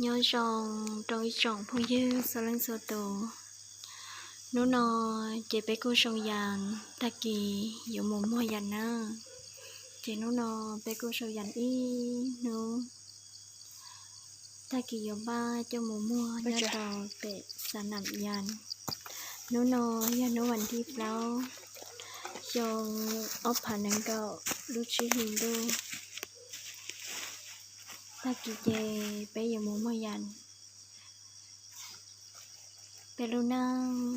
Nyob zoo rau ib tsoom phooj ywg txhua leej txhua tus. Hnub no ces peb kuj zoo yas, tag kis yuav mus muag yas na. Ces hnub no peb kuj zoo yas ib hnub, tag kis yuav npaj coj mus muag nyob rau pem Xas Nam Yas. Hnub no yog hnub vas thib plaub, xyoo ob phav nees nkaum lub tsib hlis ntuj. Tag kis ces peb yuav mus muag yas. Peb lub neej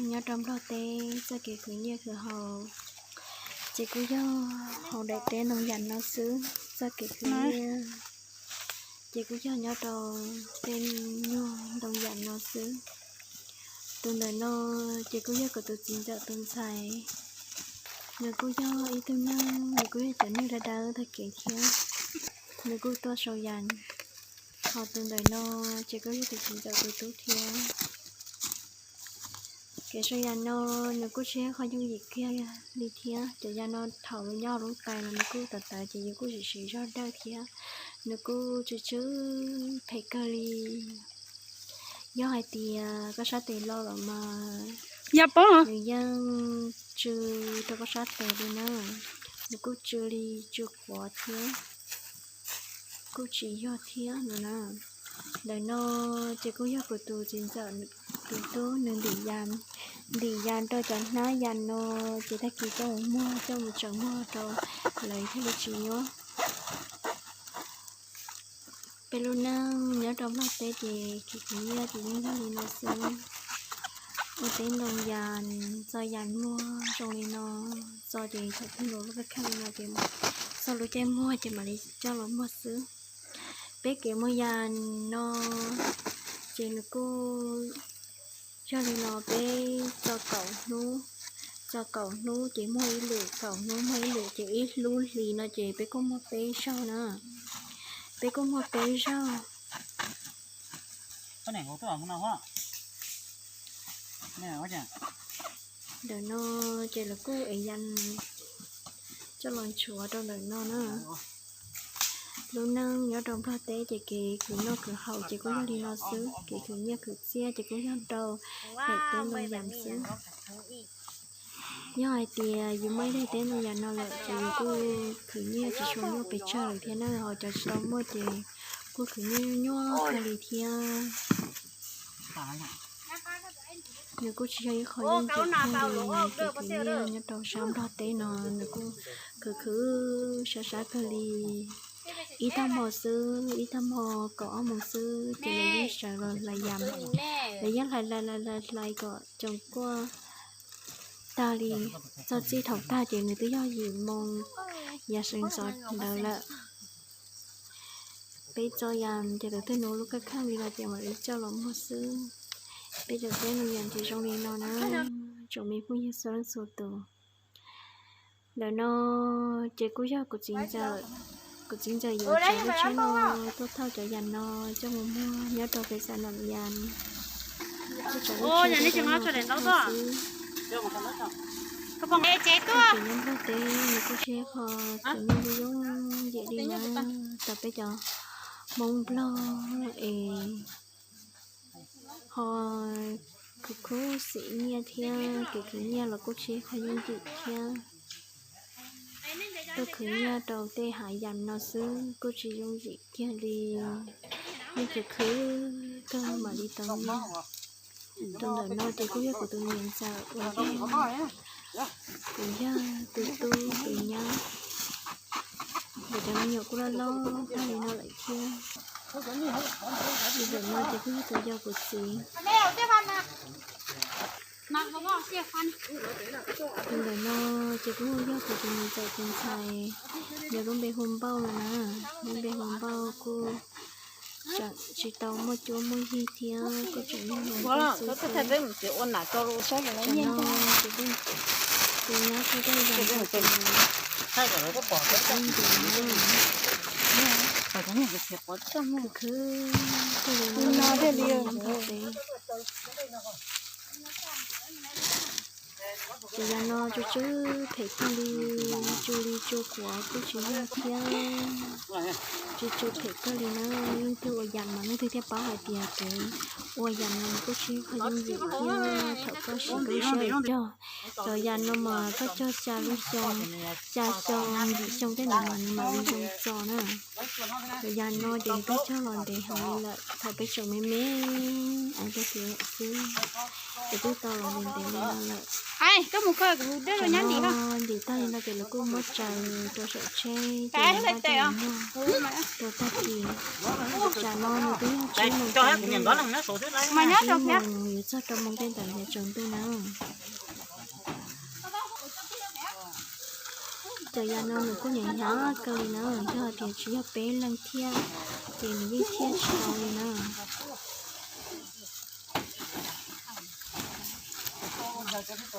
nyob rau Nplog teb, txoj kev khwv nyiaj khwv haus ces kuj yog hauv daim teb ntoo yas no xwb. Txoj kev khwv nyiaj ces kuj yog nyob rau tej nyuag ntoo yas no xwb. Tus ntawm no ces kuj yog kuv tus txiv ntxawm tus ntxhais. Nws kuj yog ib tug neeg, nws kuj yog cov neeg dawb dawb tag kev thiab. Nws kuj tuaj sau yas. Ho tus ntawm no ces kuj yog tus txiv ntxawm tus tub thiab. Kev sau yas no nws kuj tsis yog qhov yooj yim kiag li thiab. Cov yas no thaum nws nyob lub tais no nws kuj tawv tawv ces yus kuj tsis siv zog dawj thiab. Nws kuj tsw tsw phem kawg li. Yog hais tias koj sab tes loj los mas nws yeej tsw rau koj sab tes li na. Nws kuj tsw li tsw quav thiab, kuj tsis yog thiab no na. Ntawm no ces kuj yog kuv tus txiv ntxawm tus tub nws ntim yas, ntim yas rau cov hnab yas no, ces tag kis coj mus muag, coj mus tsaws muag rau lawv thiaj li tsis nyuab. Peb lub neej nyob rau Nplog teb ces kev khwv nyiaj ces yeej yog li no xwb. Ua teb ntoo yas, txo yas muag zoo li no, txo ces thaum twg los lub kab kheej li no ces txog lub caij muag ces mam li coj los muag xwb. Peb kev muag yas no ces nws kuj yog li no, peb txo kaum hnub, txo kaum hnub ces muag ib lwm, kaum hnub muag ib lwm ces ib lub hlis no ces peb kuj muag peb zaug na. Peb kuj muag peb zaug. Ntawm no ces lawv kuj ev yas coj los nchuav rau ntawm no na. Lub neej nyob rau Nplog teb ces kev khwv noj khwv haus ces kuj yog li no xwb, kev khwv nyiaj khwv txiaj ces kuj yog rau daim teb ntoo yas xwb. Yog hais tias yus muaj ib daim teb ntoo yas no lawm ces yus kuj khwv nyiaj tsis tshua nyuaj pes tsawg lawm thiab na, ho cov tsis tau muaj ces kuj khwv nyiaj nyuaj kawg li thiab. Nws kuj tsis yog ib qho yooj yim kawg li, kev khwv nyiaj nyob rau sab Nplog teb no nws kuj khwv khwv sab sab kawg li. Ib tag hmo xwb, ib tag hmo kaum ob moos xwb ces lawv yeej sawv los hlais yas. Lawv yeej hlais hlais hlais hlais kom coos kuaj tag li. Txog txij thaum tag ces nws twb yog yim moos, yas sawv ntxov ntawd lawm. Peb txo yas ces thaum twg nuv lub kab kheej li no ces mam li coj los muag xwb. Peb cov teb ntoo yas ces zoo li no na, tsoom me phooj ywg txhua leej txhua tus. Ntawm no ces kuj yog kuv txiv ntxawm, kuv txiv ntxawm yuav tsav lub tsheb no tuaj thauj cov yas no coj mus muag nyob rau pem Xas Nam Yas. Kuj tsav lub tsheb tuaj muag xwb. Tag kis nyob Nplog teb nws kuj tsis yog qho khwv nyiaj yooj yim li na, rau peb cov Hmoob Nplog es ho khwv khwv xim nyiaj thiab kev khwv nyiaj los kuj tsis yog qho yooj yim thiab. Tuaj khwv nyiaj rau tej hav yas no xwb kuj tsis yooj yim kiag li. Yeej khwv khwv kawg mam li tau nyiaj. Tus ntawm no ces kuj yog kuv tus niam ntxawm uas yog, kuv yog tus tub tus nyab. Nkawd cov me nyuam kuj loj loj tag li no lawm thiab. Tus ntawm no ces kuj yog tus yau kuv txiv. Tus ntawm no ces kuj yog kuv tus niam ntxawm tus ntxhais, yog lub npe hu Npauj no na. Lub npe hu Npauj kuj tseem tsis tau muaj cuab muaj yig thiab kuj tseem yog hluas nkauj xwb xwb. Tam no ces kuj tus nyab kuj dag yas ntxhua tus, kuj ntxim na. Khwv khwv kawg li no thiaj li nyob Nplog teb. Ces yam no tsuas tsw phem kawg li, tsuas li tsuas quav kuj tsis yog thiab, tsuas tsw phem kawg li na. Leej twg ua yam mas leej twg thiaj paub hais tias kev ua yam no kuj tsis yog qhov yooj yim thiab. Thaum koj siv koj lub siab cog, cov yam no mas koj cog xya lub xyoo, xya xyoo yim xyoo tej ntawd mas nws mam li zoo txo na. Cov yam no ces nws twb cog los ntev heev li lawm, thaum peb tseem me me, es cog kev xwb, ces twb tau los ntev ntev li no lawm. Tam sim no ntim tag li no ces lawv kuj muab tsaws rau saum tsheb ces lawv nqa coj los muag rau tag kis. Tam no nws twb yog tsib moos tsaus ntuj, tsib moos yuav txog rau moos tej ntawd yuav tsaus ntuj na. Cov yam no nws kuj hnyav hnyav kawg li na, yog hais tias tsis yog peb leeg thiab ces nws yeej thiaj tsis tau li na. Ib hab yam no ces nws kuj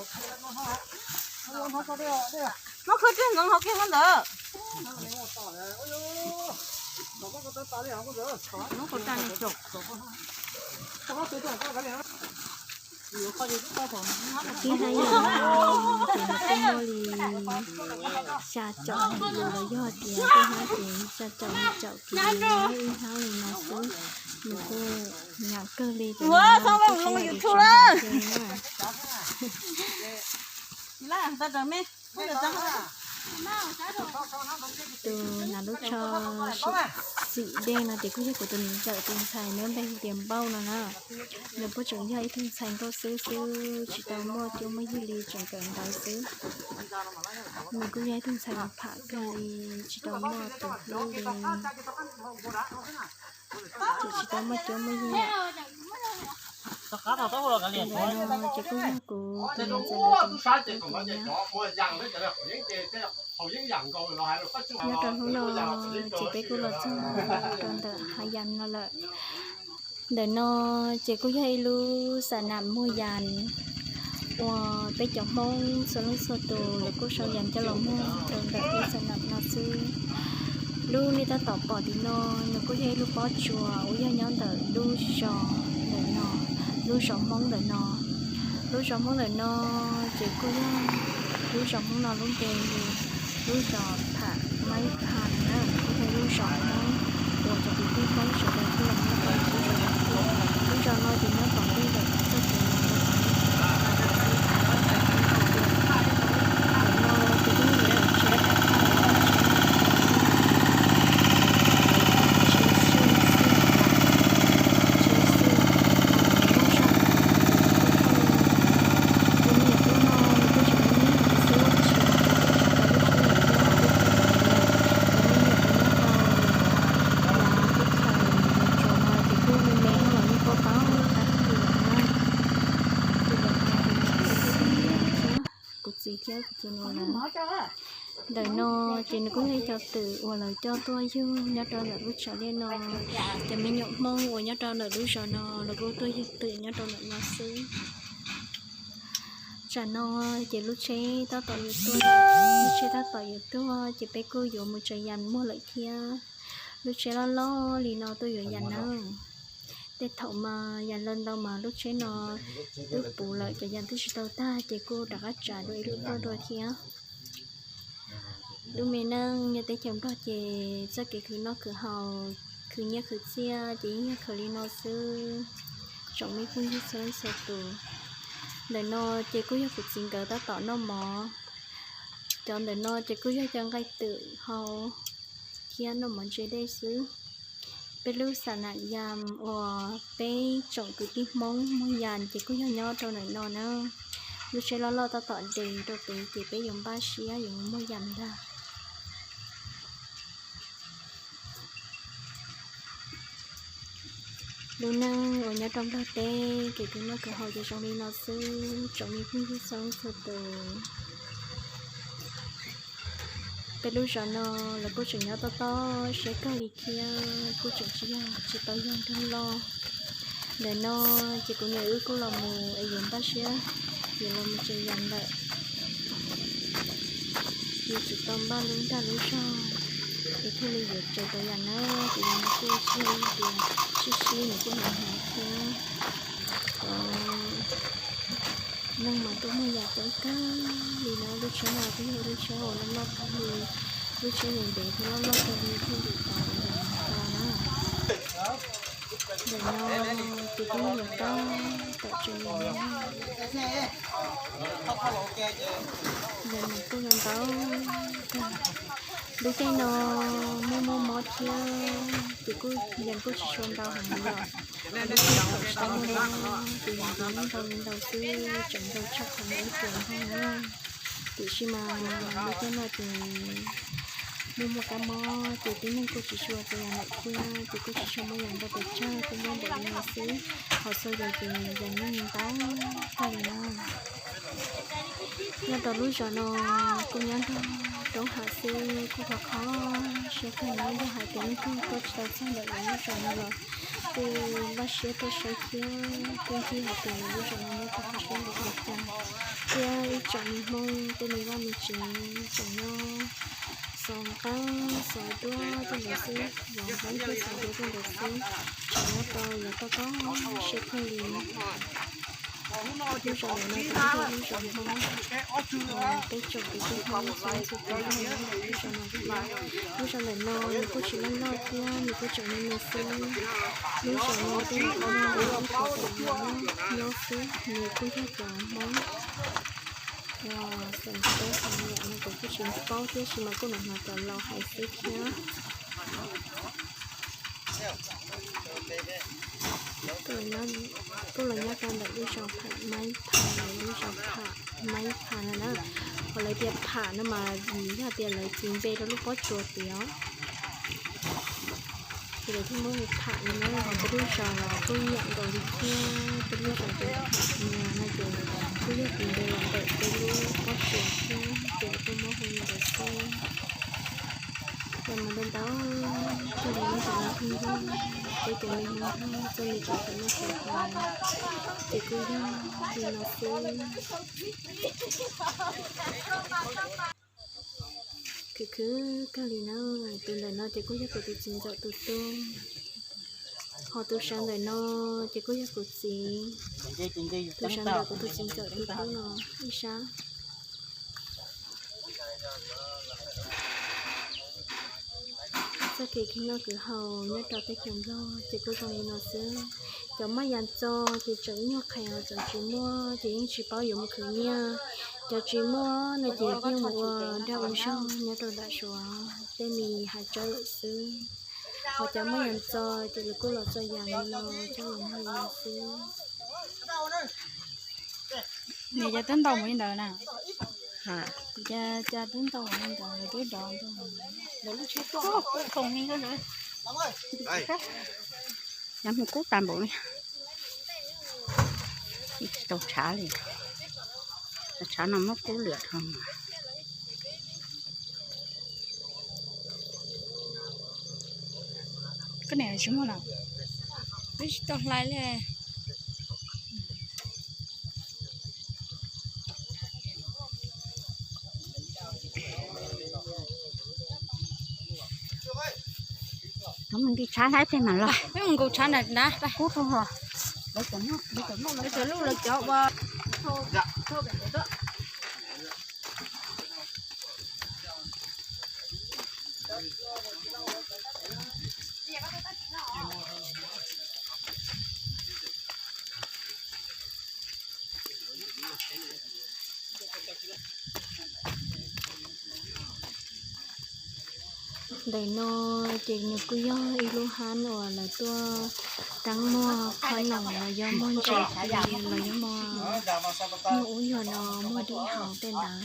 muaj li xya caum yus los yog tias tej hab ces xya caum yim caum kis li, ib hab li no xwb. Nws kuj hnyav kawg li, ces nws kuj tsis yog tias tsis hnyav kawg na. Tus hnav lub tsho xim dej no ces kuj yog kuv tus niam ntxawm tus ntxhais, nws npe hu tias Npauj no na. Nws kuj tseem yog ib tug ntxhais nkauj xwb xwb, tsis tau muaj cuab muaj yig li, tseem kawm ntawv xwb. Nws kuj yog ib tug ntxhais uas pham kawg li, tsis tau muaj tus hlub li, ces tsis tau muaj cuab muaj yig. Tus ntawm no ces kuj yog kuv tus niam ntxawm nkawd tus ntxhais kuv na. Nyob rau hnub no ces peb kuj los txog rau ntawm hav yas no lawm. Ntawm no ces kuj yog ib lub xam nam muag yas uas peb cov Hmoob txhua leej txhua tus lawv kuj sau yas coj los muag rau ntawm lub xam nam no xwb. Lub nej tab tom pom tim no, nws kuj yog ib lub pob tsuas uas yog nyob ntawm lub zos ntawm no, lub zos Hmoob ntawm no. Lub zos Hmoob ntawm no ces kuj yog lub zos Hmoob no lub npe li lub zos Pham Maib Phas na, kuj yog lub zos Hmoob uas cov kwv tij Hmoob sawv daws kuj los nyob rau lub zos no thiab. Lub zos no ces nyob tom ntej ntawm txoj kev los rau tom no xwb. Ntawm no ces kuj yog ib lub tsev, tsev xwb, tsev xwb, lub zos, tus me nyuam tub no nws kuj tseem me me xwb, tsis tau lub tsheb los thiab, kuj tseem me me, tus me nyuam uas nyob rau yav teb chaws Los Tsuas no ces kuj me me los yeej paub paub tag li lawm na. Tus ntawm no ces kuv txiv thiab kuv tus nus lawm. Ntawm no ces nws kuj yog ib co twm uas lawv coj tuaj yug nyob rau ntawm lub tshav liaj no. Cov me nyuam Hmoob uas nyob rau ntawm lub zos no lawv kuj tuaj yug twm nyob rau ntawm no xwb. Tsam no ces lub tsheb tab tom yuav tuaj, lub tsheb tab tom yuav tuaj ces peb kuj yuav mus tsaws yas muag lawm thiab. Lub tsheb loj loj li no tuaj yuav yas na. Tej thaum mas yas ntau ntau mas lub tsheb no twb puv lawm, cov yas twb tsis tau tag ces kuj rov qab tsav dua ib lub tuaj dua thiab. Lub me neej nyob teb chaws Nplog ces txoj kev khwv noj khwv haus, khwv nyiaj khwv txiaj ces yeej yog khwv li no xwb. Tsoom me phooj ywg txhua leej txhua tus, ntawm no ces kuj yog kuv txiv nkawd tab tom noj mov. Cov ntawm no ces kuj yog cov nqaij twm hau thiab noj mov ntse dej xwb. Peb lub xam nam yas uas peb tsoom kwv tij Hmoob muag yas ces kuj yog nyob rau ntawm no na. Lub tsheb loj loj tab tom de rau pem ces peb yuav npaj siab yuav mus muag yas ntag. Lub neej uas nyob rau Nplog teb kev khwv noj khwv haus ces zoo li no xwb, tsoom me phooj ywg txhua leej txhua tus. Peb lub zos no lawv kuj tseem nyob tob tob siab kawg li thiab, kuj tseem tsis yog tsis tau yog nroog loj. Ntawm no ces kuv niam wb kuj los mus es yuav npaj siab yuav los mus tsaws yas lawm. Yus tsis tau npaj lub nrag lub zog es thiaj li yuav tsaws tau yas na, ces yus kuj tsis yog tias sib sib nws kuj hnyav hnyav thiab. Neeg mas Kuj muaj yam coob kawg li no, lub tsheb no kuj yog lub tsheb uas loj loj kawg li, lub tsheb ntev ntev thiab loj loj kawg li thiaj ntim tau yam no tau na. Ntawm no ces kuj yog yam tab tom tseem ntev, yam no kuj ntau ntau kawg. Lub caij no muaj muaj mob thiab ces kuj yam kuj tsis tshua ntau heev li os. Lub caij thaum tsis tau muaj mob ces yam ntau li ntau xwb, tseem ntau tshaj qhov ib puas nkaus na. Tiam sis mas lub caij no ces muaj muaj kab mob ces tib neeg kuj tsis tshua txaus yam lawm thiab ces kuj tsis tshua muaj yam ntau pes tsawg, kuj muaj ntawm li no xwb. Ho txhua zaus ces yam nyob ntau tag li na. Nyob rau lub zos no kuj nyob nrog roob hav xwb, kuj khov kho siab kawg na. Yog hais tias leej twg tuaj tsis tau txog ntawm lawv lub zos no los kuj npaj siab tuaj saib thiab, kuj ncig hais tias lawv lub zos no nyob rau qhov siab npaum li cas, thiab ib tsoom me Hmoob tej me vaj me tsev tseem nyob xov nqeeb xov duab tej ntawd xwb, xov nqeeb thiab xov duab tej ntawd xwb, tseem nyob tau yav toj toj siab kawg li. Lub zos no kuj yog lub zos Hmoob, peb tsoom kwv tij Hmoob txhua leej txhua tus nyob lub zos no thiab. Lub zos ntawm no nws kuj tsis loj loj thiab, nws kuj tseem me me xwb. Lub zos no twb muaj ib puas tawm yam nyob xwb, nws kuj yog cov Hmoob uas xeem Teb xeem Liam no kuv kuj tsis paub thiab, tab sis mas kuj hnov hnov cov laus hais xwb thiab. Kuj los nyob rau ntawm lub zos Pham Maib Phas, lub zos Pham Maib Phas no na. Qhov lawv tias Pham no mas vim yog tias lawv txiv npe rau lub pob tsuas tias ces lawv thiaj muab hu Pham no na. Ho peb lub zos los kuj ib yam nkaus li thiab, peb lub zos ces Pham Nias no ces kuj yog txiv npe los ntawm peb lub pob tsuas thiab ces lawv kuj muab hu li ntawd xwb. Ces mas ntau ntau, txog li lub zos no pheej yog peb cov me hmoob nyob, txoj me kev xav noj xav haus ces kuj yog li no xwb. Khwv khwv kawg li na. Tus ntawm no ces kuj yog kuv tus txiv ntxawm tus tub, ho tus sawv ntawm no ces kuj yog kuv txiv. Tus sawv ntawm kuv tus txiv ntxawm tus tub no ib sab. Txoj kev khwv noj khwv haus nyob rau teb chaws Nplog ces kuj zoo li no xwb. Cov muaj yam txo ces tseem nyuag qhev, cov tsis muaj ces yeej tsis paub yuav mus khwv nyiaj. Cov tsis muaj no ces yeej mus ua dag ua zog nyob rau nram Suav tej me hav tsawb lawm xwb. Ho cov muaj yam txo ces lawv kuj los txo yam li no coj los muag li no xwb. Nws cas twb ntau mus li ntawd na. Cas cas twb ntau mus li ntawd, lawv twb dov ntau. Nyob mus kub tas npaum li. Tsis tau tshav li. Tshav no muab kub lwam dhau. Koj niam tsis muaj los? Twb tsis tau hlais li. Mus nti tshav hlais pem mam los. Peb mus nkaum tshav na, kub rau hos. Lawv cov lub lawv cov ua. Ntawm no ces nws kuj yog ib lub hab uas lawv tuaj teeb muag khob noom los yog muag ntses los yog muag, muag ub nyuag no muag dib haus tej ntawd.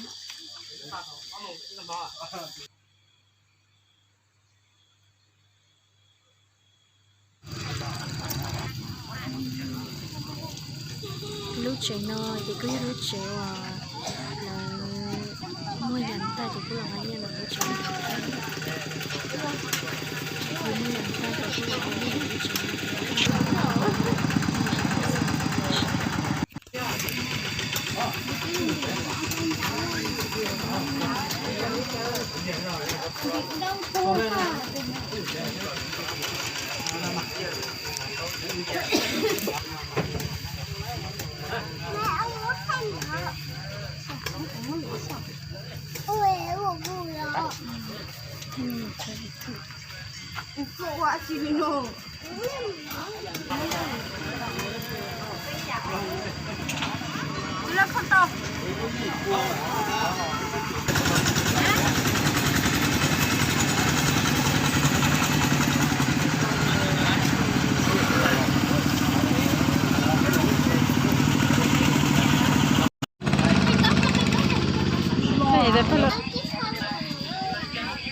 Lub tsev no ces kuj yog lub tsev uas lawv muag yam tag ces kuj los nqa nyiaj los lub tsev no. Lawv muag yam tag ces kuj los nqa nyiaj los lub tsev no.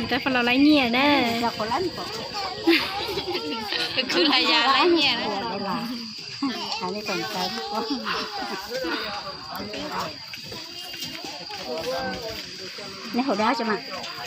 Tab pha los laib nyiaj na. Kuv la ya laib nyiaj na. Neb haus dab tso mas.